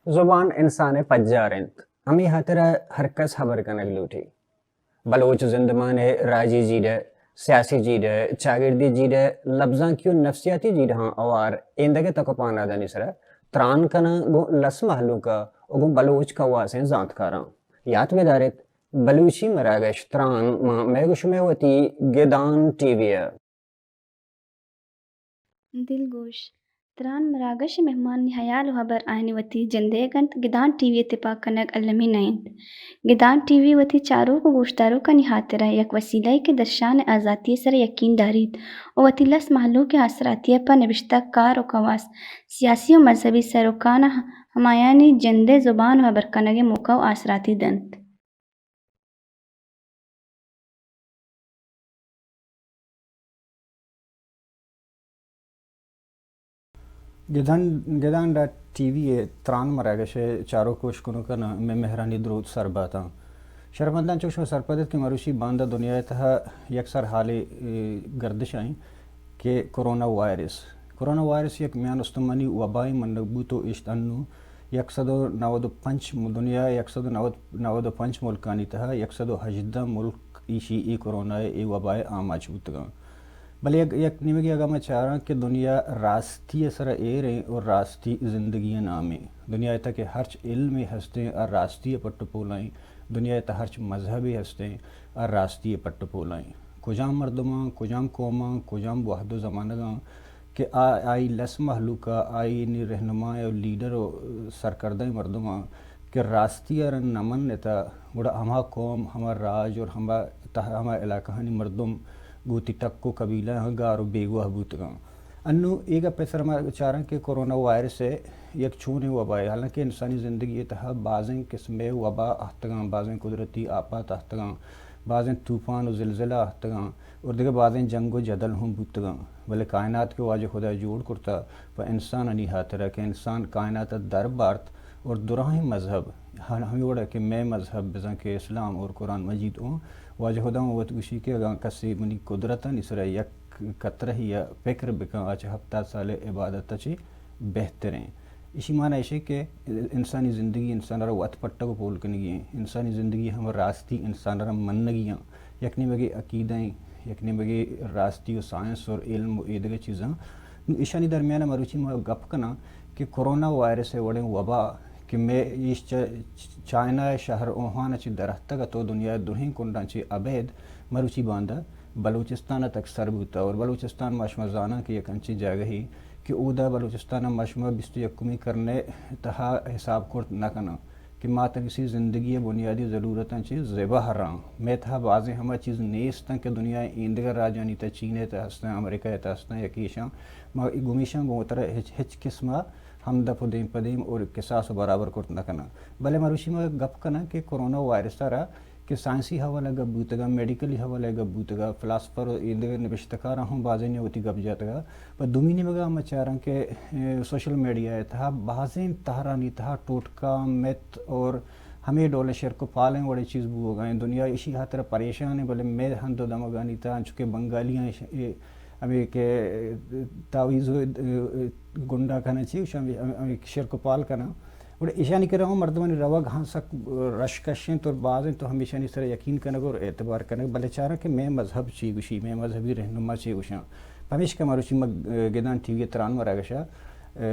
زبان انسان ءِ پجار انت، ہمے ہاترا ہر کس ہبر کنگ لوٹی۔ بلوچ زندمان ءِ راجی جیڑہ، سیاسی جیڑہ، چاگردی جیڑہ، لبزانکی و نفسیاتی جیڑہاں ہوار ایندگہ تک و پہنادانی سرا تران کناں گوں لس مہلوک ءَ و گوں بلوچ کواسیں زانتکاراں۔ یات بداریت، بلوچی مراگش تران ماں مئے گوں شمئے وتی گدان ٹی وی ءَ۔ دلگوش، تران مراگش ءِ مہمانانی ہیال و ہبر آیانی وتی جندئیگ انت، گدان ٹی وی ءِ تپاک کنگ المی نہ انت۔ گدان ٹی وی وتی چاروک و گوشداروکانی ہاترا یک وسیلہ یے کہ درشان ءِ آزاتی ءِ سرا یقین داریت و وتی لس مہلوک ءِ آسراتی ءَ پہ نبشتہ کار و کواس، سیاسی و مذہبی سروکاناں ہمایانی جندئے زبان و ہبر کنگ ءِ موقع و آسراتی دنت۔ گدان، گدان ڈاٹ ٹی وی ءِ تران مراگش ءِ چاروک و اشکنوکاں مئے مہرانی دروت سر باتاں۔ شرپمنداں، چو شما سرپد ات کہ مروچی باندا دنیا ءِ تہا یک سر حالے، اے، گردش ءَ ایں کہ کرونا وائرس، کرونا وائرس یک میان استمانی وبائے منگ بوت و اشت انوں یک سد و نود و پنچ م-، دنیا ءِ یک سد و نود، نود و پنچ ملکانی تہا یک سد و ہژدہ ملک ایشی اے کرونا ءِ اے وبا ءِ آماچ بوتگاں۔ بلے یک، یک نیمگے اگاں ما چاراں کہ دنیا راستی ءِ سرا ایر ایں اور راستی زندگی ءِ نام ایں۔ دنیا ءِ تہا کہ ہرچ علمے ہستیں آ راستی ءِ پٹ و پولا ایں۔ دنیا ءِ تہا ہرچ مذہبے ہستیں آ راستی ءِ پٹ و پولا ایں۔ کجام مردماں، کجام قوماں، کجام وہد و زمانگاں کہ آ، آئی لس مہلوک ءَ، آئی نی رہنمائیں و لیڈر و سرکردہیں مردماں کہ راستی ءَ را نہ منتہ، گڑا ہما قوم، ہما راج اور ہما تہ-، ہما علاقہانی مردم گوں وتی ٹک و قبیلہاں گار و بیگواہ بوتگاں۔ انوں اے گپ ءِ سرا ما چاراں کہ کرونا وائرس ءِ یک چونیں وبائے، حالانکہ انسانی زندگی ءِ تہا بازیں قسمے وبا آہتگاں، بازیں قدرتی آپات آہتگاں، بازیں طوفان و زلزلہ آہتگاں، اور دگہ بازیں جنگ و جدل ہم بوتگاں، بلے کائنات کہ واجہ خدا جوڑ کرتہ پہ انسانانی ہاترا کہ انسان کائنات ءَ در بارت اور دراہیں مذہب، ہم-، ہمے وڑا کہ مئے مذہب بزاں کہ اسلام اور قرآن مجید اوں، واجہ خدا اوں وت گوشی کہ اگاں کسے منی قدرتانی سرا یک قطرہ یا فکر بکن، آ چہ ہپتاد سال عبادت ءَ چہ بہتریں۔ ایشی معنی ایشی کہ انسانی زندگی انسان ءَ را وت پٹگ و پول کنگی ایں، انسانی زندگی ہم راستی انسان ءَ را منگی ایں۔ یک نیمگے عقیدہ ایں، یک نیمگے راستی و سائنس اور علم و ایدگہ چیزاں۔ نوں ایشانی درمیان ءَ مروچی ما گپ کناں کہ کرونا وائرس ءِ وڑیں وبا کہ مئے ایش چہ چائنا ءِ شہر اوہان ءَ چہ درہتگ ات و دنیا ءِ درہیں کنڈاں چہ ابید مروچی باندا بلوچستان ءَ تک سر بوتہ اور بلوچستان ما شما زاناں کہ یک انچیں جاگہے کہ اودا بلوچستان ءَ ما شما بیست و یکمی کرن ءِ تہا حساب کرت نہ کناں کہ ما تنیسی زندگی ءِ بنیادی ضلورتاں چہ زبہراں۔ مئے تہا بازیں ہما چیز نیستاں کہ دنیا ءِ ایندگہ راجانی تہا، چین ءِ تہا ہستاں، امریکہ ءِ تہا ہستاں یا کہ ایشاں، ما گمیشاں گوں وترا ہچ، ہچ قسم ءَ ہمدپ و دیم پہ دیم اور کساس و برابر کرت نہ کناں۔ بلے مروچی ما گپ کناں کہ کرونا وائرس ءَ را کہ سائنسی حوالہ ءَ گپ بوتگ ءَ، میڈیکلی حوالہ ءَ گپ بوتگ ءَ، فلاسفر و ایدگہ نبشتہ کاراں ہم بازینے وتی گپ جتگ ءَ۔ پہ دومی نیمگ ءَ ما چاراں کہ، اے، سوشل میڈیا ءِ تہا بازیں تہرانی تہا ٹوٹکا، مت اور ہمے ڈولیں شرک و پالیں وڑیں چیز بوگ ءَ ایں۔ دنیا ایشی ہاترا پریشان ایں، بلے مئے ہند و دمگانی تہا انچو کہ بنگالیاں اش-، اے، ہمے کہ تعویذ و، اے، گنڈا کناں چی، ہمے، ہمے شرک و پال کناں۔ گڑا ایشانی کرا ہم مردمانی روگ ہاں سک رشکش انت اور باز انت، تو ہمیشانی سرا یقین کنگ اور اعتبار کنگ، بلے چاراں کہ مئے مذہب چی گوشی، مئے مذہبی رہنما چی گوشاں۔ پمیشکا مروچی ما گدان ٹی وی ءِ تران مراگش ءَ، اے،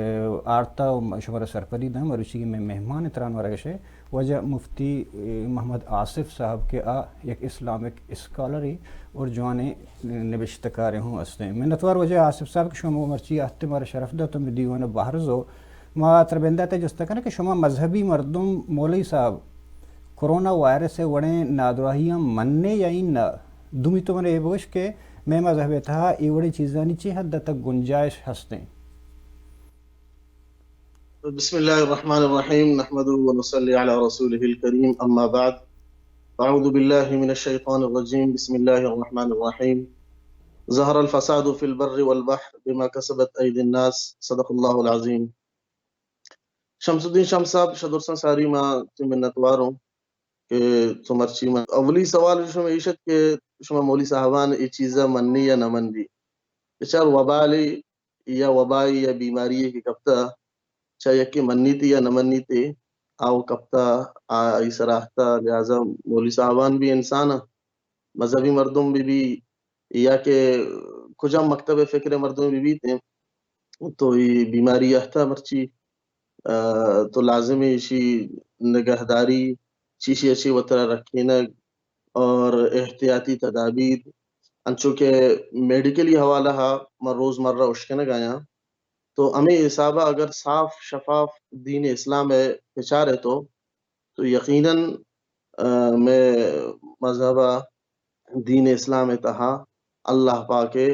آرتا و شمارا سرپدی داں۔ مروچی کہ مئے مہمان تران مراگش ءِ واجہ مفتی، اے، محمد آصف صاحب کہ آ یک اسلامک اسکالرے اور جوانیں نبشتہ کارے ہوں ہستیں۔ منتوار واجہ آصف صاحب کہ شما مرچی آہتے مارا شرف دات و مئے دیوان ءَ بہر زو۔ ما ترا بندات ءَ جست کناں کہ شما مذہبی مردم، مولوی صاحب، کرونا وائرس ءِ وڑیں نادراہیاں منّے یا انّہ؟ دومی تو من اے بگوش کہ مئے مذہب ءِ تہا اے وڑیں چیزانی چی حد تک گنجائش ہستیں؟ بسم الله الرحمن الرحيم، نحمده ونصلي على رسوله الكريم، أما بعد، أعوذ بالله من الشيطان الرجيم، بسم الله الرحمن الرحيم، ظهر الفساد في البر والبحر بما كسبت أيدي الناس، صدق الله العظيم. شمس الدین شمس صاحب، شہ درساں ساری ما تئی منتوار اوں کہ تو مرچی من اولی سوال شما ایش ات کہ شما مولی صاحبان اے چیزا منّی یا نہ منّی؟ بچار، وبالے یا وبائے یا بیماری کہ کپتا، چا یکے منّیتے یا نہ منّیتے، آ و کپتا، آ آئی سرا اہتا، لہذا مولی صاحبان بھی انسان آں، مذہبی مردم بہ بی یا کہ کجام مکتب ءِ فکر ءِ مردم بہ بیت، تو اے بیماری اہتا مرچی، آ، تو لازم ہے ایشی نگہداری، چیشی اچی وترا رکھینگ اور احتیاطی تدابیر، انچو کہ میڈیکلی حوالہ ہا ما روزمرہ اشکنگ آیاں، تو ہمے حسابا اگر صاف شفاف دین اسلام ءِ بچارے تو، تو یقیناً، آ، مئے مذہب ءِ دین اسلام ءِ تہا اللہ پاک ءِ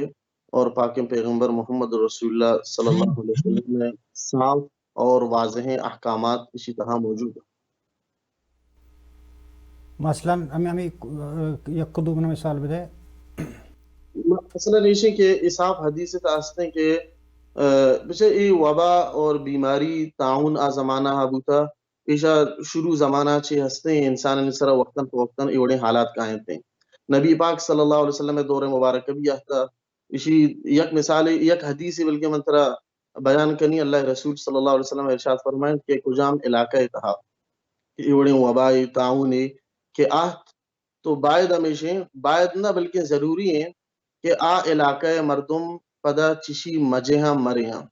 اور پاکیں پیغمبر محمد رسول اللہ صلی اللہ علیہ وسلم ءِ صاف اور واضحیں احکامات اسی تہا موجود ہیں۔ مثلاً ہمیں، ہمیں یک دو من مثال بدے۔ مثلاً ایشی کہ اے صاف حدیث ءِ تہا ہستیں کہ، آ، بچے اے وبا اور بیماری طاعون آ زمانہ ہا بوتا، ایشا شروع زمانہ چہ ہستیں انسانانی سرا وقتاً فوقتاً اے وڑیں حالات کاینتیں۔ نبی پاک صلی اللہ علیہ وسلم ءِ دور مبارک بھی آہتا۔ ایشی یک مثال، یک حدیث بلکہ من ترا بیان کنی، اللہ رسول صلی اللہ علیہ وسلم ارشاد فرمائیں کہ کجام علاقہ ءِ تہا کہ اے وڑیں وبائے طاعونے کہ آہت، تو باید ہمیشیں، باید نہ بلکہ ضروری ہیں کہ آ علاقہ ءِ مردم پدا چشی مجہاں مرے آں۔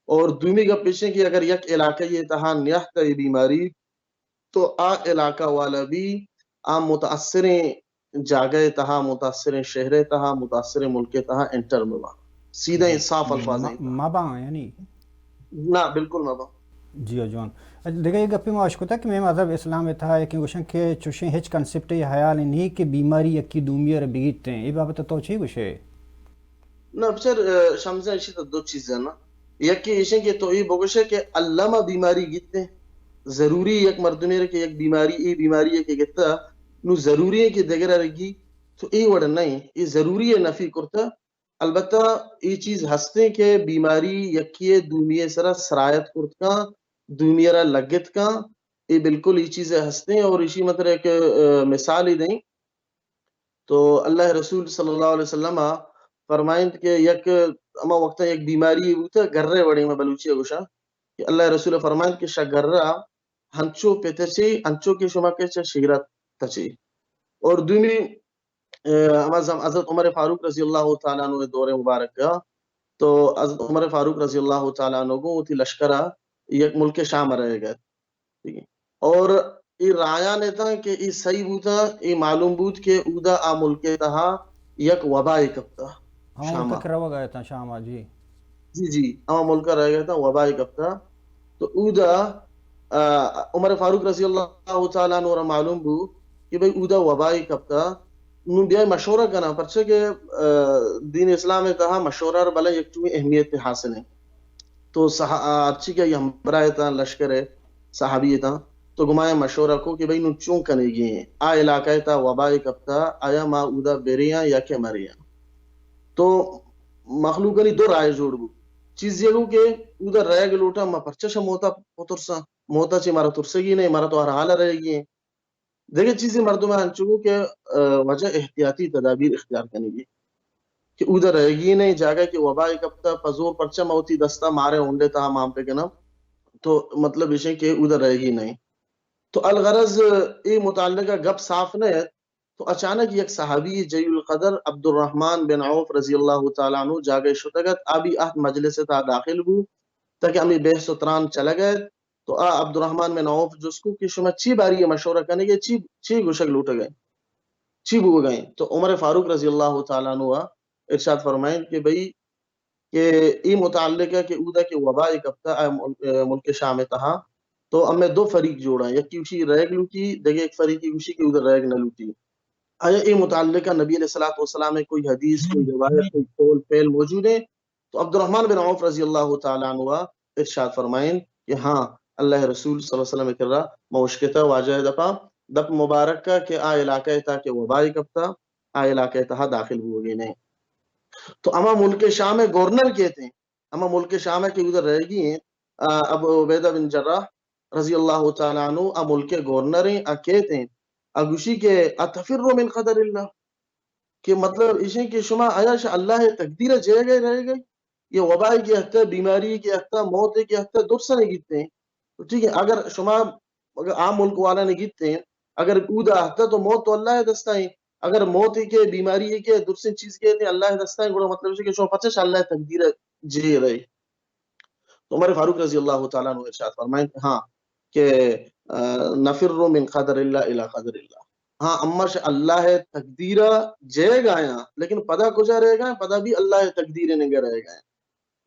اور دومی گپ ایشیں کہ اگر یک علاقہ ءِ تہا نیاہت اے بیماری، تو آ علاقہ والا بھی آ متاثریں جاگہ ءِ تہا، متاثریں شہر ءِ تہا، متاثریں ملک ءِ تہا انٹر مبا۔ سیدھا صاف الفاظ ءِ تہا۔ مبا یعنی؟ نہ، بالکل مبا۔ جی ہو جوان۔ دگہ یک گپے ما اشکتا کہ مئے مذہب اسلام ءِ تہا یکیں گوشن کہ چوشیں ہچ کنسپٹ ءِ حیال نہیں کہ بیماری یکی دومی ءَ را بگیتیں۔ اے بابت تو چی گوشے؟ نہ، بچار، آ، شمزہ ایشی تو دو چیز ہے نا۔ یکی ایشیں کہ تو اے بگوشے کہ علامہ بیماری گیتے۔ ضروری یک مردمے رے کہ یک بیماری، اے بیماری ہے کہ گتا، نو ضروری ہے کہ دگرا رگی، تو اے وڑ نہیں۔ اے ضروری ہے نفی کرتا۔ البتہ اے چیز ہستیں کہ بیماری یکی ءِ دومی ءِ سرا سرایت کرت کن، دومی ءَ را لگت کن، اے بالکل اے چیز ہستیں۔ اور ایشی مطلب ایک، آ، مثال ہی دیں تو اللہ رسول صلی اللہ علیہ وسلم فرمائنت کہ یک ہما وقتا یک بیماری بوتا، گرے وڑیں ما بلوچی گوشا، کہ اللہ رسول فرمائنت کہ شہ گرا ہنچو پہ تچے، ہنچو کہ شما کہ چہ شیرا تچے۔ اور دومی، آ، ہما زم-، حضرت عمر فاروق رضی اللہ تعالیٰ عنہ دور مبارک کا، تو حضرت عمر فاروق رضی اللہ تعالیٰ عنہ گوں وتی لشکرا یک ملک شام رہ گئے۔ ٹھیک ہے۔ اور اے رایان اتاں کہ اے صحیح بوتا، اے معلوم بوت کہ اودا آ ملک تہا یک وبائے کپتا۔ ہاں، شاما۔ ملک روگ آیتاں شاما، جی۔ جی، جی، ہما ملک رہ گئے تھا، وبائے کپتا۔ تو اودا، آ، عمر فاروق رضی اللہ تعالیٰ عنہ را معلوم بو کہ بھئی اودا وبائے کپتا۔ نو بیا مشورہ کنا، پرچہ کہ، آ، دین اسلام تہا مشورہ را بلے یک چوی اہمیت حاصل ہے۔ تو صح-، آ، ہرچی کہ یہ ہمراہ تھا، لشکر ہے، صحابی تھا، تو گمایا مشورہ کو کہ بھئی نو چون کنے گی ہیں؟ آ علاقہ تھا وبائے کپتا، آیا ما اودا بریاں یا کہ مریاں؟ تو مخلوقانی دو رائے جوڑ بو۔ چیز یہ ہو کہ اودا رہ گلوٹا ما پرچہ شا موتا پترسا، موتا چی مارا ترسگی نہیں، مارا تو ہر حال رہ گی ہیں۔ دگہ چیزے مردم انچو بو کہ، آ، وجہ احتیاطی تدابیر اختیار کنگی کہ اودا رہ گی نہیں، جاگہ کہ وبائے کپتا، پزور پرچہ ما وتی دستا مارے ہونڈے تہا مان پہ کنم۔ تو مطلب ایشیں کہ اودا رہ گی نہیں۔ تو الغرض اے متعلقہ گپ صاف نہ ہے۔ تو اچانک یک صحابی جلیل القدر عبدالرحمن بن عوف رضی اللہ تعالیٰ عنہ جاگہ شتگ ات، آ بھی اہد مجلس تہا داخل بو، تاکہ ہمیں بحث و تران چلگ ات۔ تو آ عبدالرحمن بن عوف جست کو کہ شما چی باری مشورہ کنگے، چی، چی گوشگ لوٹگے، چی بوگئے؟ تو عمر فاروق رضی اللہ تعالیٰ عنہ ارشاد فرمائیں کہ بھئی کہ اے متعلق ہے کہ اودا کہ وبائے کپتا اے مل-، اے ملک شام تہا، تو ہمیں دو فریق جوڑا، یکی گوشی ریگ لوٹی، دگہ ایک فریقی گوشی کہ ادھر ریگ نہ لوٹی۔ آیا اے متعلقہ نبی علیہ الصلوۃ والسلام ءِ کوئی حدیث، کوئی روایت، کوئی قول فعل موجود ہیں؟ تو عبدالرحمن بن عوف رضی اللہ تعالی عنہ ارشاد فرمائیں کہ ہاں، اللہ رسول صلی اللہ علیہ وسلم کرا ما اشکتا واجہ دپا، دپ مبارک کا کہ آ علاقہ تا کہ وبائی کپتا، آ علاقہ تہا داخل بوگی نہیں۔ تو اما ملک شام گورنر کہتے ہیں، اما ملک شام ہے کہ ادھر رہ گئی ہیں، آ، ابو عبیدہ بن جراح رضی اللہ تعالی عنہ آ ملک گورنر ہیں، آ کہتے ہیں، آ گوشی کہ اتفر من قدر اللہ، کہ مطلب ایشیں کہ شما آیا شہ اللہ تقدیر جے گئے رہ گئے، یہ وبائی کے ہتہ، بیماری کے ہتہ، موت کے ہتہ، درسنے گیتے ہیں۔ تو ٹھیک ہے، اگر شما، اگر عام ملک والا نے گیتے ہیں، اگر اودا ہتہ تو موت تو اللہ دستا ہیں، اگر موت کے، بیماری کے، درسن چیز کے تے اللہ دستا ہیں، گڑا مطلب ہے کہ شما پچش اللہ تقدیر جے رہے۔ تو عمر فاروق رضی اللہ تعالی عنہ ارشاد فرمائیں کہ ہاں، کہ، آ، نفر من قدر اللہ الی قدر اللہ۔ ہاں، اما شہ اللہ تقدیر جے گایا، لیکن پدا کجا رہ گا؟ پدا بھی اللہ تقدیر نگہ رہ گا۔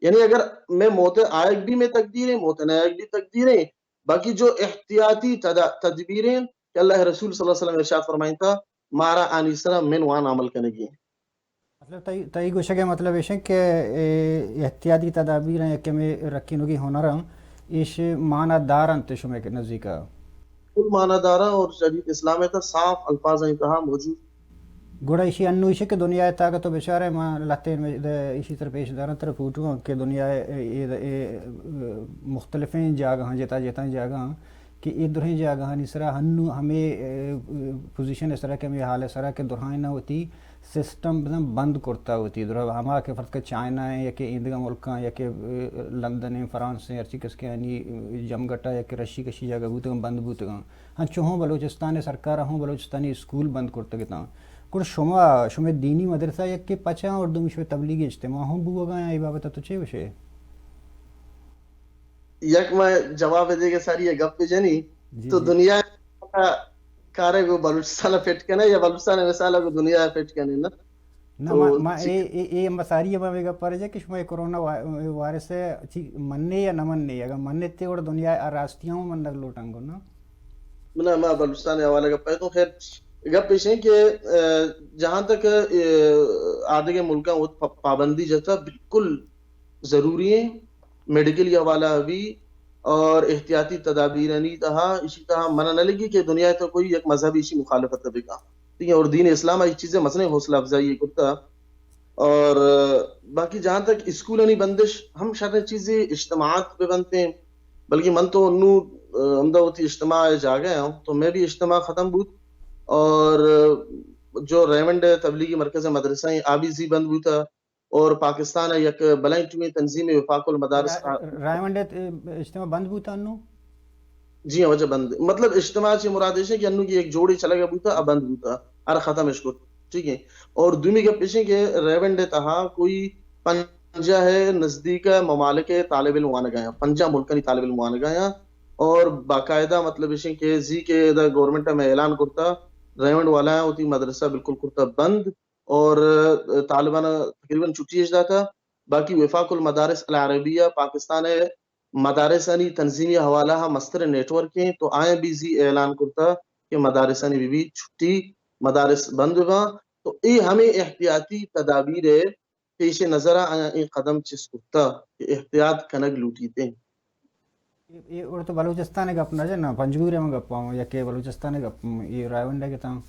یعنی اگر میں موت آیگ بھی میں تقدیر ہے، موت نہ آیگ بھی تقدیر ہے، باقی جو احتیاطی تدا-، تدبیریں کہ اللہ رسول صلی اللہ علیہ وسلم ارشاد فرمائیں تھا، مارا آنی سرا من وان عمل کنگی ہیں۔ مطلب تئی، تئی گوشگ ءِ مطلب ایش انت کہ اے احتیاطی تدابیر ہیں یا کہ میں رکینگی ہنر ہیں، ایش معنی دار انت شمے نزدیک ءَ؟ کل معنی دار ہیں اور شریعت اسلام ءِ تہا صاف الفاظ ءِ تہا موجود۔ گڑا ایشی انو ایش کہ دنیا ءِ تہا تو بچارے ما لہتیں ایشی سر پیش دارن تر فوٹو ہیں کہ دنیا ءِ اے، اے، اے مختلفیں جاگہ ہیں، جتا جتا جاگہ ہیں کہ اے درہیں جاگہانی سرا ہنو ہمے، اے، پوزیشن ءِ سرا کہ ہمے حال ءِ سرا کہ درہائیں نہ ہوتی سسٹم بزاں بند کرتا ہوتی۔ درا ہما کہ فرض کہ چائنا ہیں یا کہ ایندگہ ملکاں یا کہ، اے، لندن ہیں، فرانس ہیں، ہرچی کس کہ آنی جمگٹا یا کہ رشی کشی جاگہ بوتگاں، بند بوتگاں۔ ہنچو ہوں بلوچستان ءِ سرکار ہوں بلوچستانی اسکول بند کرتگ اتاں۔ گڑا شما، شمے دینی مدرسہ یک کہ پچاں اور دومی شمے تبلیغی اجتماع ہوں بوگا ہیں، اے بابت تو چے گوشے؟ یک ما جواب دیگہ ساری یہ گپ جنی۔ جی، تو جی۔ دنیا کارے گو بلوچستان فٹ کنے یا بلوچستان مثال گو دنیا فٹ کنے نا؟ نہ، تو ما، ما چی اے، اے، اے ہم ساری ہم ہمے گپ پر جا کہ شما اے کرونا وا-، وائرس ءَ چی مننے یا نہ مننے، اگر مننے تے گڑا دنیا ءِ راستیاں ہم منگ لوٹاں گو نا؟ نہ، ما بلوچستان ءِ حوالہ گپ ہے تو خیر گپ ایش ہیں کہ، اے، جہاں تک، اے، آدگہ ملکاں وت پ-، پابندی جتا بالکل ضروری ہیں، میڈیکلی حوالہ بھی اور احتیاطی تدابیرانی تہا، اسی تہا من نہ لگی کہ دنیا ءِ تہا کوئی یک مذہبی اسی مخالفت بکا۔ ٹھیک ہے، اور دین اسلام ءَ اے چیزیں مثلاً حوصلہ افزائی کرتا۔ اور، آ، باقی جہاں تک اسکولانی بندش ہم شریں چیزے، اجتماعات بہ بنت ہیں، بلکہ من تو انو، آ، ہمدا وتی اجتماع ءِ جاگہ ہوں، تو میں بھی اجتماع ختم بوت اور، آ، جو ریونڈ تبلیغی مرکز مدرسہ ہیں، آ بھی زی بند بوتا اور پاکستان ءِ یک بلائیں ٹوئیں تنظیم وفاق المدارس را-، ریونڈ ءِ اجتماع بند بوتا انو؟ جی ہاں، واجہ بند۔ مطلب اجتماع چی مراد ایش ہے کہ انو کی ایک جوڑی چلگا بوتا، اب بند بوتا، ہر ختم اش کو، ٹھیک ہے۔ اور دومی گپ ایش ہے کہ ریونڈ ءِ تہا کوئی پنجاہ ءِ نزدیک ممالک ءِ طالب علم وانگ آیا، پنجاہ ملکانی طالب علم وانگ آیا، اور باقاعدہ مطلب ایش ہے کہ زی کے دا گورنمنٹ میں اعلان کرتا، ریونڈ والا ہیں، وتی مدرسہ بالکل کرتا بند، اور، آ، طالبان تقریباً چھٹی اش داتا۔ باقی وفاق المدارس العربیہ پاکستان ءِ مدارسانی تنظیمی حوالہ ءَ مستر نیٹ ورک ہیں، تو آیاں بھی زی اعلان کرتا کہ مدارسانی بھی، بھی چھٹی، مدارس بند باں۔ تو اے ہمیں احتیاطی تدابیر ءِ پیش نظر ءَ آیاں اے قدم چست کرتا کہ احتیاط کنگ لوٹیت۔ اے، اے اور تو بلوچستان ءِ گپ نہ جنا، پنجگور ءِ ہم گپ آؤں، یا کہ بلوچستان ءِ گپ، اے رائے ونڈ ءِ گپ آؤں۔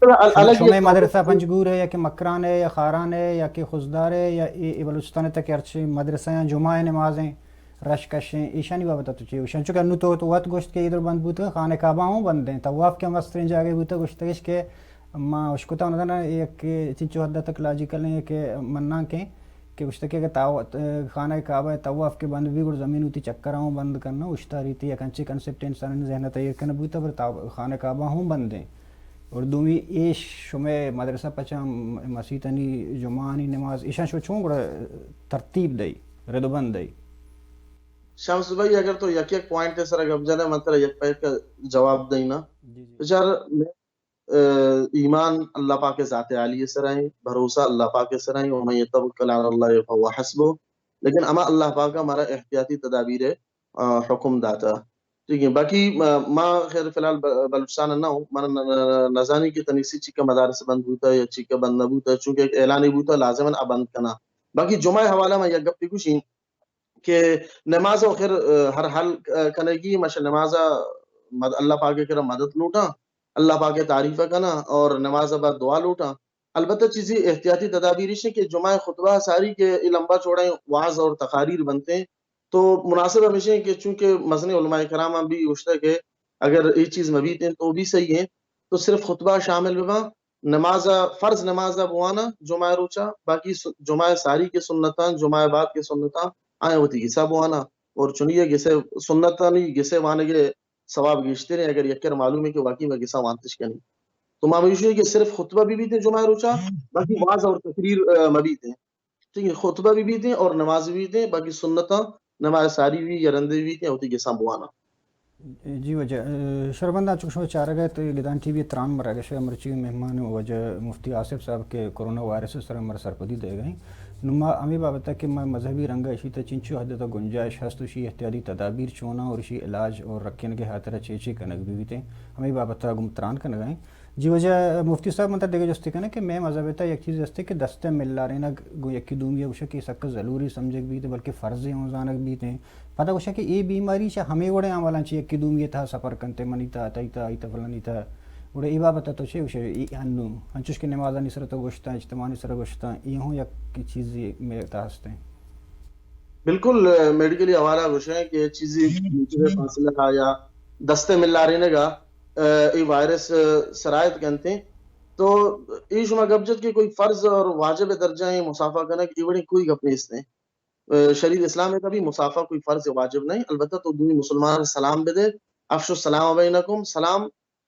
ال-، شم-، الگ شمئے یہ مدرسہ پنجگور ہے یا کہ مکران ہے یا خاران ہے یا کہ خضدار ہے یا اے، اے بلوچستان ءِ تک ہرچی مدرسہ ہیں، جمعہ ہیں، نماز ہیں، رش کش ہیں، ایشانی بابت تو چی گوشن؟ چونکہ انو تو، تو وت گوشت کہ ادھر بند بوتگا، خانہ کعبہ ہوں بند ہیں، طواف کے مسترین جاگہ بوتا، گوشتگش کہ ما اشکتا نہ دنا، یک چنچو حد تک لاجیکل ہیں کہ مناں کہ کہ گوشتگ کہ اگہ تاو-، خانہ کعبہ ءِ طواف کہ بند بی گڑا زمین وتی چکر ءَ ہوں بند کناں، اشتاری تی یک انچیں کنسپٹ انسانانی ذہن ءَ تیار کنگ بوتہ، پر تا-، خانہ کعبہ ہوں بند ہیں۔ اور دومی ایش شمئے مدرسہ پچاں مسیتانی جمعہانی نماز ایشاں شو چون گڑا ترتیب دئی، رد و بند دئی؟ شمس بھائی، اگر تو یک یک پوائنٹ ءِ سرا گپ جنے، من ترا یک پہ یک جواب دئی نا۔ جی، جی۔ بچار، ایمان اللہ پاک ءِ ذات عالی ءِ سرا ایں، بھروسہ اللہ پاک ءِ سرا ایں، ومن یتوکل علی اللہ فہو حسبہ۔ لیکن ہما اللہ پاک ءَ مارا احتیاطی تدابیر ءِ، آ، حکم داتا۔ ٹھیک ہے، باقی ما خیر فی الحال بلوچستان نہ ہوں، من نزانی کہ تنیسی چکا مدارس بند بوتا یا چکا بند نہ بوتا، چونکہ ایک اعلانی بوتا لازماً آ بند کنا۔ باقی جمعہ حوالہ ما یک گپی گوشیں کہ نماز و خیر ہر حال کنگی مش نماز اللہ پاک کرا مدد لوٹاں، اللہ پاک تعریف کنا اور نماز بعد دعا لوٹاں۔ البتہ چیزی احتیاطی تدابیر ایش ہیں کہ جمعہ خطبہ ساری کے لمبا چوڑا واز اور تقاریر بنتے ہیں، تو مناسب ہمیشہ ہیں کہ چونکہ مزن علماء کرام بھی گوشتا کہ اگر یہ چیز مبیت ہیں تو بھی صحیح ہیں، تو صرف خطبہ شامل بباں، نماز، فرض نماز بوانا جمعہ روچا، باقی جمعہ ساری کے سنتاں، جمعہ بعد کے سنتاں، آئیں وتی گسا بوانا، اور چنیے گسے سنتانی گسے وانگے ثواب گیشتر ہیں اگر یکر معلوم ہے کہ واقعی میں گسا وانتش کنی۔ تو ما ہمیشہ کہ صرف خطبہ بھی بیتے جمعہ روچا، باقی واز اور تقریر مبیتے ہیں۔ ٹھیک ہے، خطبہ بھی بیتے ہیں اور نماز بھی بیتے ہیں، باقی سنتاں نماز ساری بھی یا رندے بھی بیتے ہیں، ہوتی گساں بوانا۔ جی واجہ، شربندہ چکشو چارگ ہے تو گدان ٹی وی تران مراگش ہے، مرچی مہمان واجہ مفتی آصف صاحب کے کورونا وائرس سر مر سرپدی دے گئے۔ نما ہمیں بابت کہ میں مذہبی رنگ اشی تے چنچو حد تک گنجائش ہست، اشی احتیاطی تدابیر چونا اور اشی علاج اور رکھنے کے خاطر چے چے کنگ بھی بیتے ہیں، ہمیں بابت گم تران کنگ ہیں۔ جی واجہ مفتی صاحب، من ترا دگہ جستے کناں کہ مئے مذہب ء تہا یک چیزے است کہ دست ء ملارینگ گوں یکے دومی ء گوشگ کہ سک ضروری سمجھگ بیت، بلکہ فرضے ہوں زانگ بیت۔ پدا گوشگ کہ اے بیماری چہ ہمے وڑیں عملاں چہ یکے دومی ء تہا سفر کنت، منی تہا، تئی تہا، آئی تہا، فلانی تہا۔ گڑا اے بابت ء تو چے گوشے؟ اے انوں انچوش کہ نمازانی سر ء تو گوشتاں، اجتماعانی سر ء گوشتاں، اے ہوں یک چیزے مئے تہا ہستیں۔ بالکل، میڈیکلی حوالہ گوشیں کہ چیزے میٹر ء فاصلہ ء یا دست ء ملارینگ ء اے وائرس سرایت کنت انت۔ تو اے شما گپ جت کہ کوئی فرض اور واجب درجہ ہیں مصافحہ کنگ، اے وڑیں کوئی گپ نیست ہیں۔ شریعت اسلام ء تہا بھی مصافحہ کوئی فرض یا واجب نہیں، البتہ تو دومی مسلمان سلام بدے، افشوا السلام بینکم، سلام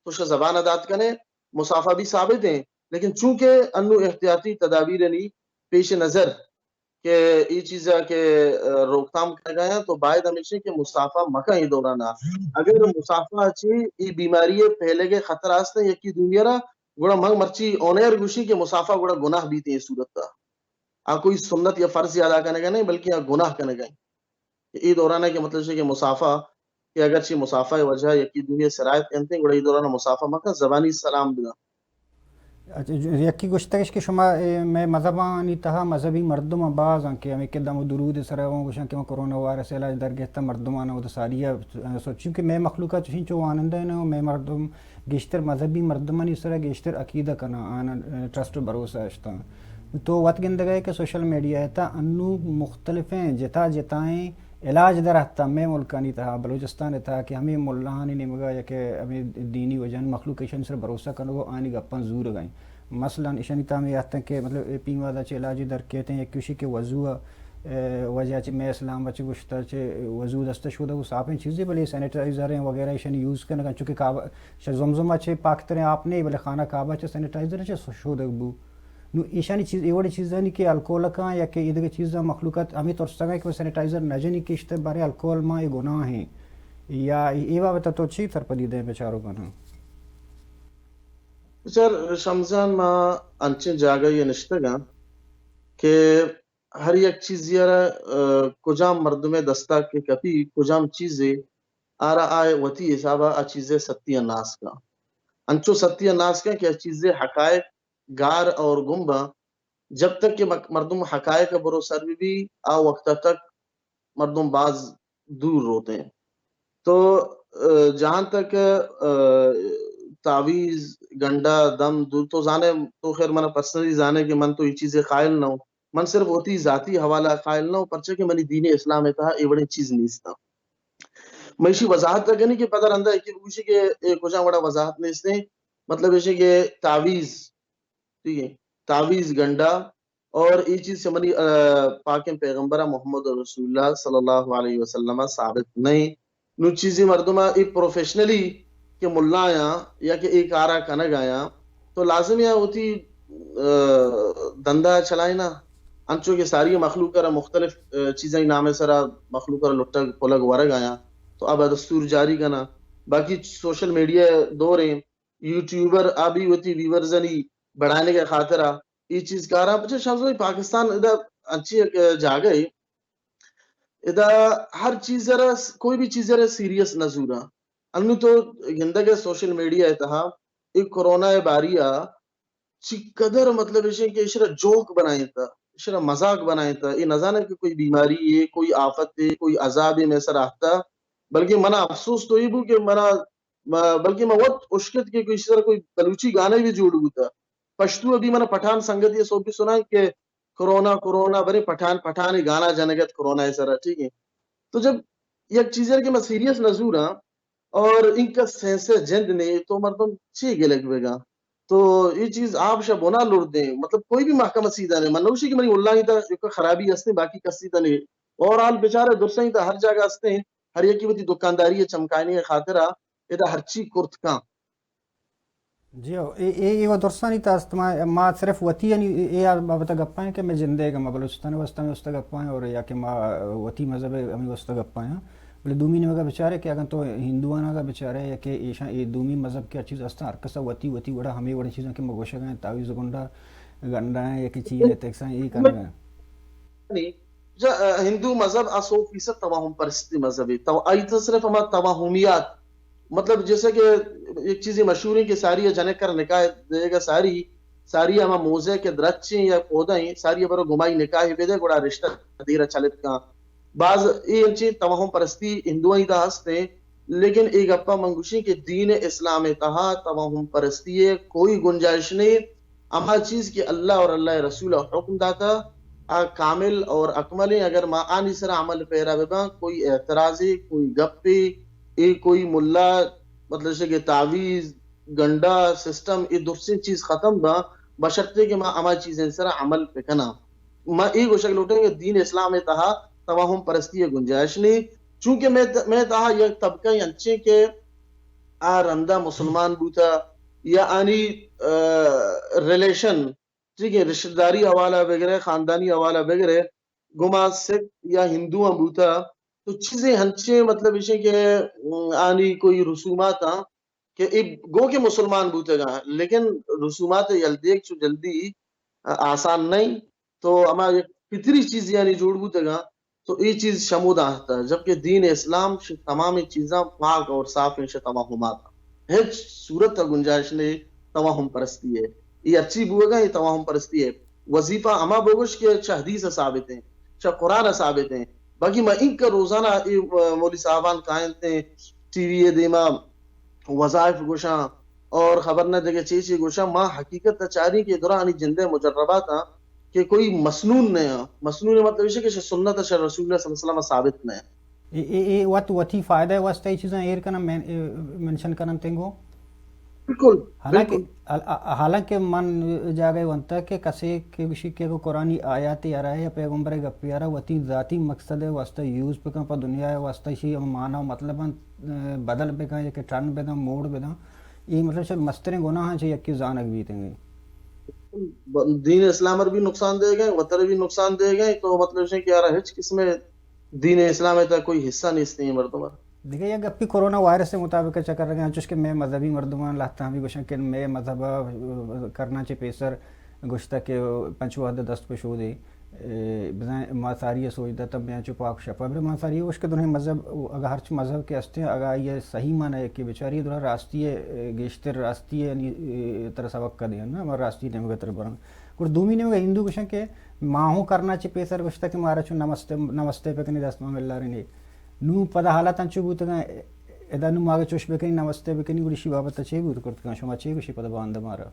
تو شہ زبان ء دات کنے، مصافحہ بھی ثابت ہیں، لیکن چونکہ انو احتیاطی تدابیر نی پیش نظر کہ اے چیز ء کہ روک تھام کنگ ء آیاں تو باید ہمیش کہ مصافحہ مکن اے دوران ء۔ اگر مصافحہ چی اے بیماری ء پھیلگ ء خطرہ است یکی دومی ء را، گڑا من مرچی اون ایئر گوشی کہ مصافحہ گڑا گناہ بیت اے صورت ء۔ آ کوئی سنت یا فرض ادا کنگ ء نہیں، بلکہ آ گناہ کنگ ء۔ کہ اے دوران ء کہ مطلب چی کہ مصافحہ کہ اگرچہ مصافحہ ء وجہ یکی دومی ء سرایت کنت، گڑا اے دوران ء مصافحہ مکن، زبانی سلام بدن۔ اچھا، یکی گوشتگش کہ شما، اے، مئے مذہبانی تہا مذہبی مردم باز ہیں کہ ہمیں کہ دم و درود سر ہوں گوشن کہ من کرونا وائرس علاج درگہتا مردمان و ساری سوچ، چونکہ مئے مخلوقات چوشیں چو وانندہ ہیں، مئے مردم گیشتر مذہبی مردمانی سر گیشتر عقیدہ کنا، آن ٹرسٹ و بھروسہ اشتاں۔ تو وت گندگ ء کہ سوشل میڈیا ء تہا انو مختلفیں جتا جتائیں علاج در اتاں مئے ملکانی تہا، بلوچستان ء تہا کہ ہمیں ملاہانی نیمگا یا کہ ہمیں دینی وجہانی مخلوق ایشانی سر بھروسہ کنگ و آنی گپاں زورگ ء۔ مثلاً ایشانی تہا ہمیں اتاں کہ مطلب اے پیمادا چہ علاجی در کیتیں، یک کشی کہ وضو ء، اے، وجہ چہ مئے اسلام ء چہ گوشتہ چہ وضو دست شودہ و صافیں چیزے، بلے سینیٹائزر ہیں وغیرہ ایشانی یوز کنگ ء، چونکہ کعبہ شہ زمزم ء چہ پاکتریں آپ نہیں، بلے خانہ کعبہ چہ سینیٹائزر چہ شودگ بو۔ نو ایشانی چیز، اے وڑیں چیزانی کہ الکوہل کاں یا کہ ایدگہ چیزاں مخلوقات ہمیں ترسگ ء کہ سینیٹائزر نہ جنی کہ اشتہ بارے الکوہل ماں اے گناہ ہیں یا اے بابت تو چی سرپدی دیں بیچارو کناں؟ بچار شمزان، ما انچیں جاگہ یہ نشتگاں کہ ہر یک چیزی را، ا، کجام مردم دستا کہ کپی، کجام چیزے آرا آئے وتی حسابا آ چیزے ستی ناس کن۔ انچو ستی ناس کن کہ آ چیزے حقائق گار اور گم باں۔ جب تک کہ مک-، مردم حقائق برو سر بی بی، آ وقت تک مردم باز دور روتے ہیں۔ تو، ا، جہاں تک، ا، تعویذ، گنڈا، دم، دور تو زانے، تو خیر منا پرسنلی زانے کہ من تو یہ چیزیں قائل نہ ہوں۔ من صرف وتی ذاتی حوالہ قائل نہ ہوں، پرچہ کہ منی دین اسلام ء تہا اے وڑیں چیز نیست۔ من ایشی وضاحت کنی کہ پدا رندا ایکی بگوشی کہ اے کجا وڑا وضاحت نیست ہیں۔ مطلب ایشی کہ تعویذ، ٹھیک ہے، تعویذ گنڈا اور اے چیز سے منی، آ، پاکیں پیغمبر محمد رسول اللہ صلی اللہ علیہ وسلم ثابت نہیں۔ نو چیزی مردم اے پروفیشنلی کہ ملا آیاں یا کہ اے کارا کنگ آیاں تو لازم یا ہوتی، آ، دندا چلائنا۔ انچو کہ ساری مخلوق را مختلف، آ، چیزیں نام سرا مخلوق را لٹگ پلگ ورگ آیاں تو اب دستور جاری کنا۔ باقی سوشل میڈیا دور ہیں، یوٹیوبر آ بھی وتی ویورزانی بڑھانے کے خاطر آ یہ چیز کاراں۔ پچھے شمس بھائی، پاکستان ادا انچی ایک جاگہ ہے، ادا ہر چیز را، کوئی بھی چیز را سیریس نہ زوراں۔ انو تو گندگ ءَ سوشل میڈیا ءِ تہا اے کرونا ءِ باری ءَ چی قدر، مطلب، ایشیں کہ ایشرا جوک بنائینتا، ایشرا مذاق بنائینتا۔ اے نہ زاناں کہ کوئی بیماری ہے، کوئی آفت ہے، کوئی عذاب ہے مئے سر آہتا۔ بلکہ منا افسوس تو اے بو کہ منا، ما، بلکہ ما وت اشکت کہ کوئی سر کوئی بلوچی گانا بھی جوڑ بوتا۔ پشتو ابھی منا پٹھان سنگتی سوبی سنا کہ کرونا، کرونا، برے پٹھان، پٹھان گانا جنگت کرونا ءِ سرا، ٹھیک ہے۔ تو جب یک چیزے کہ ما سیریس نہ زوراں، اور انکا سینس جند نے تو مردم چی گلگ بگا؟ تو یہ چیز آپ شا بنا لڑدیں، مطلب، کوئی بھی محکمہ سیدھا نہیں۔ من نوشی کہ منی اللہ تا جو خرابی ہستے، باقی کسی تا نہیں۔ اور حال بیچارے درسیں تا ہر جگہ ہستے، ہر یکی وتی دکانداری چمکانی خاطرا ادا ہرچی کرت کاں۔ جی ہو، اے، اے، اے و درستانی تا است۔ ما، ما صرف وتی یعنی اے، اے بابت گپائیں کہ میں جندے کہ ما بلوچستان واسطہ میں است گپائیں اور یا کہ ما وتی مذہب ہمیں واسطہ گپائیں۔ بلے دومی نیمگا بچارے کہ اگر تو ہندوان اگا بچارے یا کہ ایشاں اے دومی مذہب کے چیز است، ہر کسا وتی، وتی وڑا ہمیں وڑی چیزاں کہ ما گوشگا ہیں، تعویذ گنڈا گنڈا ہیں یا کہ چیز ہے تیکساں اے کرنا ہے۔ نہیں، جا، آ، ہندو مذہب آ سو فیصد توہم پرستی مذہب ہے۔ تو آئی تو صرف ہما توہمیات، مطلب، جیسے کہ ایک چیزی مشہور ہے کہ ساری جنک کر نکاح دے گا، ساری، ساری ہما موزے کے درچیں یا پودا ہیں، ساری برو گمائی نکاح بے دے، گڑا رشتہ دیر چلت کا۔ بعض اے انچیں توہم پرستی ہندوانی دا ہستے، لیکن اے گپا من گوشیں کہ دین اسلام تہا توہم پرستی ہے کوئی گنجائش نہیں۔ ہما چیز کہ اللہ اور اللہ رسول حکم داتا، آ کامل اور اکمل ہیں۔ اگر ما آنی سر عمل پیرا بباں، کوئی اعتراضی، کوئی گپی، اے کوئی ملا، مطلب، کہ تعویذ، گنڈا، سسٹم، اے درسیں چیز ختم باں، بشرطے کہ ما ہما چیزیں سر عمل پکناں۔ ما اے گوشگ لوٹیں کہ دین اسلام تہا توہم پرستی گنجائش نہیں، چونکہ میں، میں تہا یک طبقہ انچیں کہ آ رندا مسلمان بوتا یا آنی، آ، ریلیشن، ٹھیک ہے، رشتہ داری حوالہ بگرے، خاندانی حوالہ بگرے، گما سکھ یا ہندو ہم بوتا، تو چیزیں ہنچیں، مطلب، ایشیں کہ، ام، آنی کوئی رسومات ہاں کہ اے گو کہ مسلمان بوتگاں، لیکن رسومات یل دیگ چو جلدی، آ، آسان نہیں۔ تو ہما یک فطری چیز یعنی جوڑ بوتگاں، تو اے چیز شمودا ہتا، جبکہ دین اسلام شہ تمام چیزاں پاک اور صاف ہیں، شہ توہمات ہچ صورت گنجائش نے توہم پرستی ہے۔ اے ہرچی بوگا، اے توہم پرستی ہے۔ وظیفہ ہما بوگش کہ چہ حدیث ثابت ہیں، چہ قرآن ثابت ہیں۔ باقی ما انکا روزانہ اے، آ، مولوی صاحبان کائنتے ٹی وی دیما وظائف گوشاں اور خبر نہ دگہ چی چی گوشاں، ما حقیقت ء چاریں کہ درانی جندے مجربات آں کہ کوئی مسنون نہ آں۔ مسنون ء مطلب ایش کہ شہ سنت ء شہ رسول اللہ صلی اللہ علیہ وسلم ء ثابت نہ آں۔ اے، اے، اے وت وتی فائدہ ء واسطہ اے چیزاں ایر کناں، مین-، اے منشن کناں تنگو۔ بالکل، حالانکہ، بالکل۔ حال-، حالانکہ من جاگہ ونتا کہ کسے کہ گوشی کہ اگو قرآنی آیاتے ارا یا پیغمبر گپی ارا وتی ذاتی مقصد ء واسطہ یوز بکن پہ دنیا ء واسطہ، اشی ہم معنی و مطلب انت، بدل بکن یا کہ ٹرن بدن، موڑ بدن، اے مطلب چہ مستریں گناہاں چہ یکے زانگ بیت انگے۔ دین اسلام ار بھی نقصان دے گئے، وطن بھی نقصان دے گئے، تو مطلب ہے کہ یار ہچ قسم دین اسلام ہے تا کوئی حصہ نہیں اس نے مردم ار۔ دگہ یک گپی کرونا وائرس ء مطابق چکر رگیں، انچوش کہ مئے مذہبی مردمان لہتاں بھی گوشن کہ مئے مذہب ء کرنا چہ پیسر گوشتہ کہ پنچ وہد دست پہ شودے، اے، بزاں ما ساری ء سوج داتہ میاں چو پاک شپا۔ بلے ما ساری ء گوشت کہ دنیا مذہب، اگہ ہرچ مذہب کہ استیں، اگہ آئی ء صحیح معنی ء کہ بچاری درا راستی ء، گیشتر راستی ء، یعنی، اے، ترا سبق دیں نا، ما راستی نیمگ ء تر برن۔ گڑا دومی نیمگ ء ہندو گوشن کہ ما ہوں کرنا چہ پیسر گوشتہ کہ مارا چو نمستے، نمستے بکنی دست ما ملارینی۔ نوں پدا حالت انچو بوتگاں، ادا نوں ما اگہ چوش بکنی، نمستے بکنی، گڑا اشی بابت چے بوت کرتگاں؟ شما چے گوشی پدا باندا مارا؟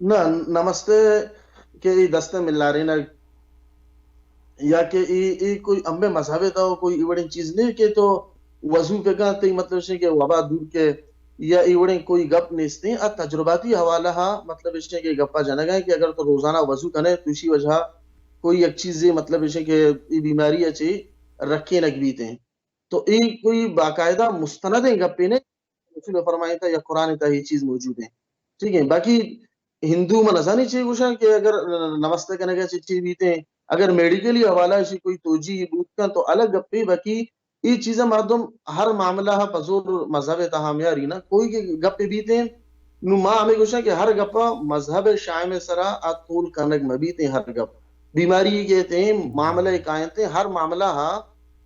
نہ، نمستے کہ اے دست ملارینگ یا کہ اے، اے کوئی امبے مذہب تا کوئی اے وڑیں چیز نہیں کہ تو وضو بکن، تئی مطلب ہے کہ وبا دور کے یا اے وڑیں کوئی گپ نیستیں۔ ا تجرباتی حوالہ ہا مطلب ہے کہ گپا جنگا ہے کہ اگر تو روزانہ وضو کنے تو اسی وجہ کوئی یک چیزے مطلب ہے کہ اے بیماری اچے رکھے نگ بیتے ہیں۔ تو اے کوئی باقاعدہ مستندیں گپے نے، رسول فرمائیتا یا قرآن تا یہ چیز موجود ہے۔ ٹھیک ہے، باقی ہندو من نزانی چی گوشاں کہ اگر نمستے کنگا چی چی بیتے، اگر میڈیکلی حوالہ شی کوئی توجیہ بوت کن تو الگ گپے، باقی یہ چیزا مردم ہر معاملہ ہا پزور مذہب تہا میاری نا، کوئی کہ گپے بیتے، نو ما ہمیں گوشاں کہ ہر گپا مذہب شائم سرا آ تول کنگ مبیتے ہر گپ۔ بیماری کہ تیں معاملہ کائنتے، ہر معاملہ ہا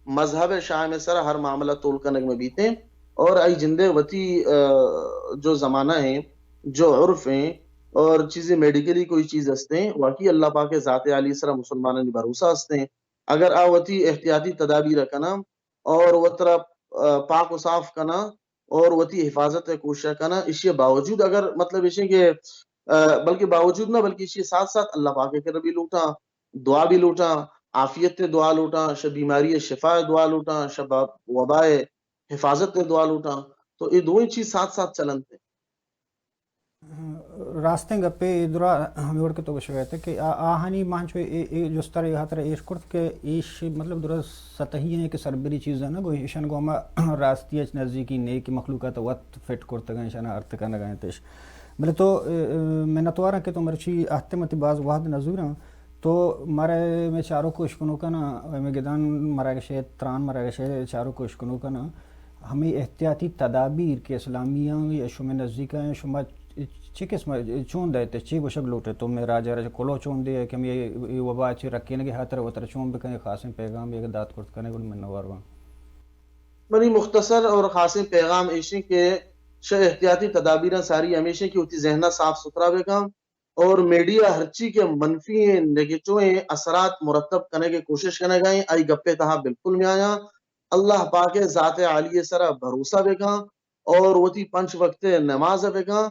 مذہب شاہ میں سر ہر معاملہ تول کنگ میں بیتے، اور آئی جندے وتی جو زمانہ ہیں، جو عرف ہیں، اور چیزیں میڈیکلی کوئی چیز ہستے، واقعی اللہ پاک ذات عالی سر مسلمانانی بھروسہ ہستے۔ اگر آ وتی احتیاطی تدابیر کناں اور وترا پاک و صاف کناں اور وتی حفاظت ء کوشش کناں، ایشی باوجود اگر مطلب ایشیں کہ بلکہ باوجود نہ، بلکہ ایشی ساتھ ساتھ اللہ پاک کرا بھی لوٹاں، دعا بھی لوٹاں، عافیت ء دعا لوٹاں، شہ بیماری شفا ء دعا لوٹاں، شہ وبا ء حفاظت ء دعا لوٹاں۔ تو یہ دوئیں چیز ساتھ ساتھ چلنت۔ راستیں گپے، اے درا ہمے وڑ کہ تو گوشگ ء ات کہ آ، آہانی مان چو اے، اے جستر اے ہاترا ایش کرت کہ ایش مطلب درا سطحی ہیں کہ سربری چیز نہ گو، ایشان گو ہما راستی اچ نزدیکی نیک مخلوقات وت فٹ کرتگ، ایشان ارت کنگ انتش۔ بلے تو، اے، اے، منتواراں کہ تو مرچی اہتے متی باز وہد نزوراں۔ تو مارا مئے چاروک و اشکنوکاں، مئے گدان مراگش ء، تران مراگش ء چاروک و اشکنوکاں ہمے احتیاطی تدابیر کہ اسلامیاں یا شمئے نزیکاں یا شما چے قسم چون دئیت، چے گوشگ لوٹیت، تو مئے راج ء را کلو چون دئے کہ ہمے اے وبا چہ رکینگ ء ہاتر وتر چون بکن، خاصیں پیغام یک دات کرت کنے گڑا منوار باں۔ منی مختصر اور خاصیں پیغام ایشیں کہ شہ احتیاطی تدابیراں ساری ہمیشیں کہ وتی ذہن ء صاف ستھرا بکن۔ اور میڈیا ہرچی کہ منفی ایں، نیگیٹو ایں اثرات مرتب کنگ ء کوشش کنگ ء ایں، آئی گپ ء تہا بالکل نیایاں۔ اللہ پاک ء ذات عالی ء سرا بھروسہ بکاں اور وتی پنچ وقت ء نماز ء بکاں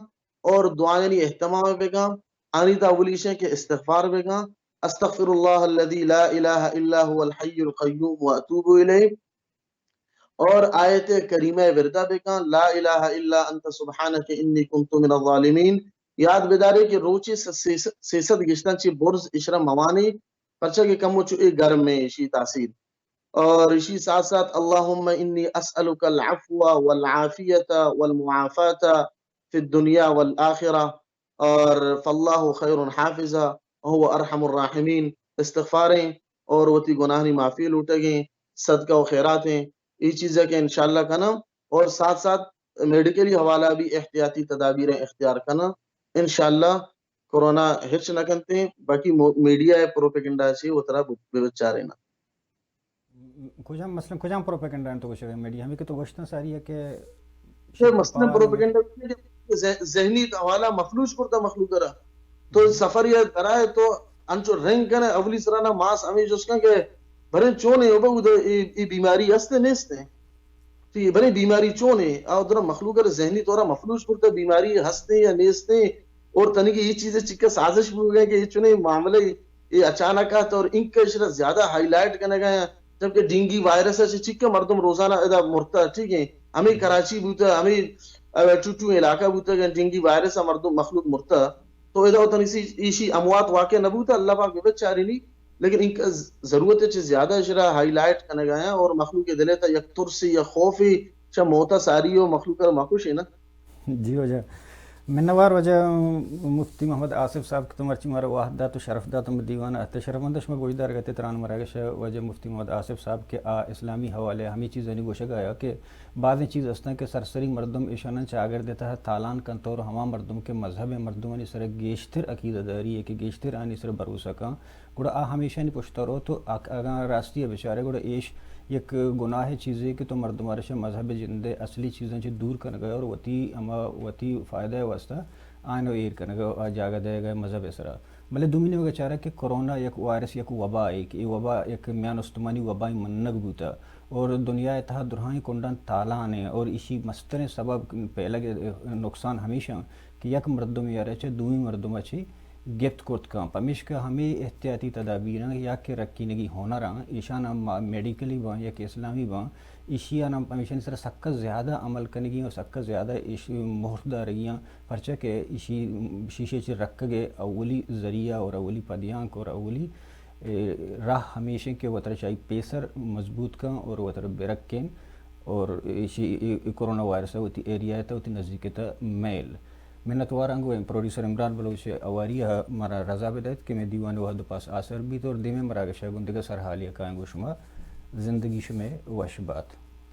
اور دعایانی اہتمام ء بکاں۔ آنی تہا اولی ایش ایں کہ استغفار بکاں، استغفر اللہ الذی لا الہ الا هو الحی القیوم و اتوب الیہ۔ اور آیت کریمہ ء وردا بکاں، لا الہ الا انت سبحانک انی کنت من الظالمین۔ یاد بدارے کہ روچے س-، سے سد، سے سد گشتاں چی برز اشرا موانے، پرچا کہ کمو چو اے گرم ایں اشی تاثیر۔ اور اشی ساتھ ساتھ، اللہم انی اسألک العفو والعافیت والمعافات فی الدنیا والآخرہ۔ اور فاللہ خیر حافظا وهو ارحم الراحمین، استغفار ایں اور وتی گناہانی معافی لوٹگ ایں، صدقہ و خیرات ایں، اے چیز ء کہ انشاءاللہ کناں اور ساتھ ساتھ میڈیکلی حوالہ بھی احتیاطی تدابیر اختیار کناں۔ انشاءاللہ کورونا ہچ نہ کنتے، باقی مو-، میڈیا ء پروپیگنڈا چی وترا بچاریناں۔ کجام، مثلاً کجام پروپیگنڈا انت تو گوشگ ء میڈیا؟ ہمیں کہ تو گوشتن ساری ہے کہ یہ مثلاً پروپیگنڈا ذہ-، ذہنی حوالہ مفلوج کرتا مخلوق را۔ تو سفر یا درائے تو انچو رنگ کنے، اولی سرانا ماس ہمیں جس کن کہ بھریں چون ہے، او بہ اے، اے بیماری ہستے نیستے؟ تو یہ بھریں بیماری چون ہے؟ او درا مخلوق را ذہنی طورا مفلوج کرتا، بیماری ہستے یا نیستے؟ اور تنگی یہ چیزیں چکا سازش بھی ہو گئے کہ یہ چنے معاملے اے اچانک ات اور انکا اشرا زیادہ ہائی لائٹ کنگا ہیں، جبکہ ڈینگی وائرس ء چہ چکہ مردم روزانہ ادا مرتا، ٹھیک ہے، ہمیں کراچی بوتا، ہمیں ٹوٹو علاقہ بوتا کہ ڈینگی وائرس ء مردم مخلوق مرتا، تو ادا وطن اسی ایشی اموات واقع نہ بوتا، اللہ پاک بچارینی، لیکن انکا ضرورت چہ زیادہ اشرا ہائی لائٹ کنگا ہیں اور مخلوق دل تا یک ترسی یا خوفی چہ موتا ساری و مخلوق را مکوشی نا۔ جی واجہ، منوار واجہ مفتی محمد آصف صاحب کہ تو مرچی مارا وہد دات و شرف دات و دیوان ات۔ شرفمند شما گوشدار گتے تران مراگش واجہ مفتی محمد آصف صاحب کہ آ اسلامی حوالے ہمیں چیزانی گوشگ آیا کہ بعضیں چیز استن کہ سرسری مردم ایشانن چاگرد تہ تالان کنت اور ہما مردم کہ مذہب مردمانی سر گیشتر عقیدہ داری ہے کہ گیشتر آنی سر بھروسہ کن، گڑا آ ہمیشانی پشتا روت و اگاں راستی ء بچارے گڑا ایش یک گناہ چیزے کہ تو مردم ء را شہ مذہب ء جند ء اصلی چیزاں چہ دور کنگ ء اور وتی ہما وتی فائدہ ء واسطہ آیانو ایر کنگ ء آ جاگہ دئیگ ء مذہب ء سرا۔ بلے دومی نیمگ ء چارگ کہ کرونا یک وائرس، یک وبا ء کہ اے وبا یک میان استمانی وبائی منگ بوتہ اور دنیا ء تہا درہائیں کنڈاں تالان ء اور ایشی مستریں سبب پیلگ ء نقصان ہمیش انت کہ یک مردمے ء را چہ دومی مردم ء چہ گپت کرت کن۔ پمیشکا ہمے احتیاطی تدابیراں یا کہ رکینگی ہنراں، ایشان ہم ما-، میڈیکلی باں یا کہ اسلامی باں، ایشی آن ہم، ہمیشانی سرا سکا زیادہ عمل کنگی اور سکا زیادہ ایش مہر دارگی آں، پرچہ کہ ایشی، شیشے چہ رکگ ء اولی ذریعہ اور اولی پدیانک اور اولی، اے، راہ ہمیش انت کہ وترا چائی پیسر مضبوط کن اور وترا برکین اور ایشی، اے، اے کرونا وائرس ء وتی ایریا ء تہ وتی نزدیک ء تہ میل۔ منتواراں گوں پروڈیوسر عمران بلوچ ء ہواری ء مارا رضا بدئیت کہ مئے دیوان ء وھد ء پاس آسر بیت اور دیمے مراگش ء گوں دگہ سرحالے ء کائیں گوں شما۔ زندگی شمئے وش بات۔